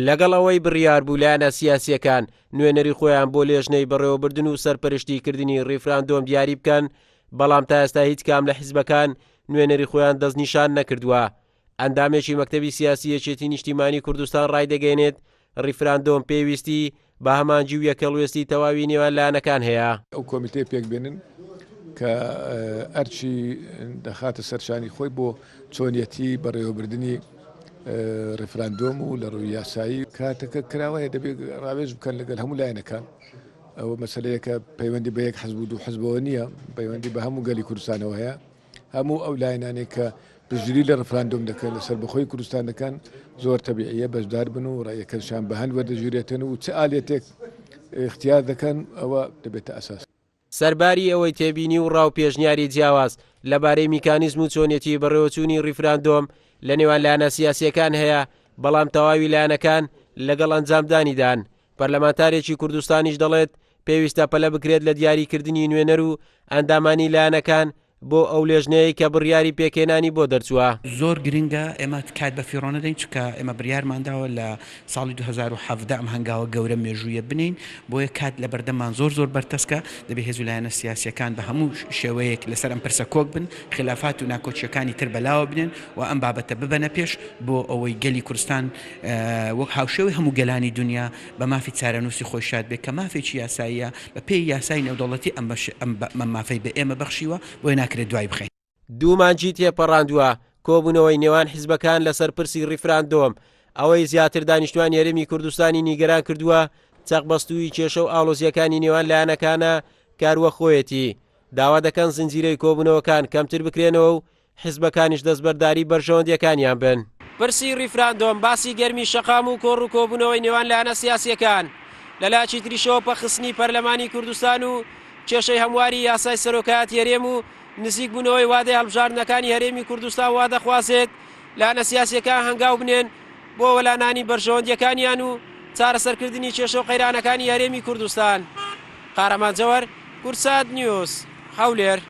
لەگەڵ ئەوەی بڕیار بوو لایەنە سیاسییەکان نوێنەری خۆیان بۆ لێژنەی بەڕێوەبردن و سەرپەرشتیکردنی ڕیفراندۆم دیاری بکەن، بەڵام تا ئێستا هیچ کام لە حیزبەکان نوێنەری خۆیان دەستنیشان نەکردووە. ئەندامێکی مەکتەبی سیاسی یەکێتی نیشتیمانی کوردستان ڕایدەگەیەنێت، ڕیفراندۆم پێویستی بە هەمانگی و یەکهەڵوێستی تەواوی نێوان لایەنەکان هەیە. ئەو کۆمیتەیە پێکبێنن کە ئەرکی دەخاتە سەر شانی خۆی بۆ چۆنیەتی بەڕێوەبردنی ڕیفراندۆم و لە ڕووی یاسایی کاتەکە کراوەیە دەبێت ڕاوێژ بکەن لەگەل هەموو لایەنەکان ئەوە مەسلەیەکە پەیوەندی بە یەک حزب و دوو حزبەوە نییە پەیوەندی بە هەموو گەلی کوردستانەوە هەیە هەموو ئەو لایەنانەی کە پشتگیری لە ڕفراندۆم دەکەن لە سەربەخۆی کوردستان دەکەن زۆر تەبیعیە بەشدار بن و ڕەئیەکەشیان بە هەند وەردەگیرێتن و چ ئالیەتێک ئیختیار دەکەن ئەوە دەبێتە ئەساس. سەرباری ئەوەی تێبینی و ڕا و پێشنیاری جیاواز لەبارەی میکانیزم و چۆنیەتی بەڕێوەچوونی ڕیفراندۆم لەنێوان لایەنە سیاسییەکان هەیە، بەڵام تەواوی لایەنەکان لەگەڵ ئەنجامدانیدان. پەرلەمانتارێکی کوردستانیش دەڵێت، پێویستە پەلە بکرێت لە دیاریکردنی نوێنەر و ئەندامانی لایەنەکان بۆ ئەو لێژنەیەی کە بڕیاری پێکهێنانی بۆ دەرچووە. زۆر گرنگە ئێمە کات بەفیڕۆ نەدەین، چونکە ئێمە بریارمان داوە لە ساڵی 2017 ئەم هەنگاوە گەورە مێژوویە بنێین، بۆیە کات لەبەردەممان زۆر زۆر بەرتەسکە، دەبێ هێز و لایەنە سیاسییەکان بە هەموو شێوەیەک لەسەر ئەم پرسە کۆک بن، خیلافات و ناکۆکییەکانی تر بەلاوە بنێن و ئەم بابەتە ببەنە پێش بۆ ئەوەی گەلی کوردستان وەک هاوشێوەی هەموو گەلانی دونیا بە مافی چارەنووسی خۆی شاد بێت کە مافێکی یاساییە بە پێی یاسای نێودەوڵەتی ئەم ئەم مافەی بە ئێمە بەخشیوە بۆیە ناکرێت دوای بخەین. دوو مانگی تێپەڕاندووە کۆبوونەوەی نێوان حیزبەکان لەسەر پرسی ڕیفراندۆم، ئەوەی زیاتر دانیشتوانی هەرێمی کوردستانی نیگەران کردووە چەقبەستوویی کێشە و ئاڵۆزییەکانی نێوان لایەنەکانە کە هەروەک خۆیەتی داوا دەکەن زنجیرەی کۆبوونەوەکان کەمتر بکرێنەوە و حیزبەکانیش دەستبەرداری بەرژەوەندییەکانیان بن. پرسی ڕیفراندۆم باسی گەرمی شەقام و کۆڕ و کۆبوونەوەی نێوان لایەنە سیاسییەکان، لە لایەکی تریشەوە پەکخستنی پەرلەمانی کوردستان و کێشەی هەمواری یاسای سەرۆکایەتی هەرێم و نزیکبوونەوەی وادەی هەڵبژاردنەکانی هەرێمی کوردستان وادەخوازێت لایەنە سیاسییەکان هەنگاو بنێن بۆ وەلانانی بەرژەوەندییەکانیان و چارەسەرکردنی کێشە و قەیرانەکانی هەرێمی کوردستان. قارەمان جەوەر، کوردسات نیوز، هەولێر.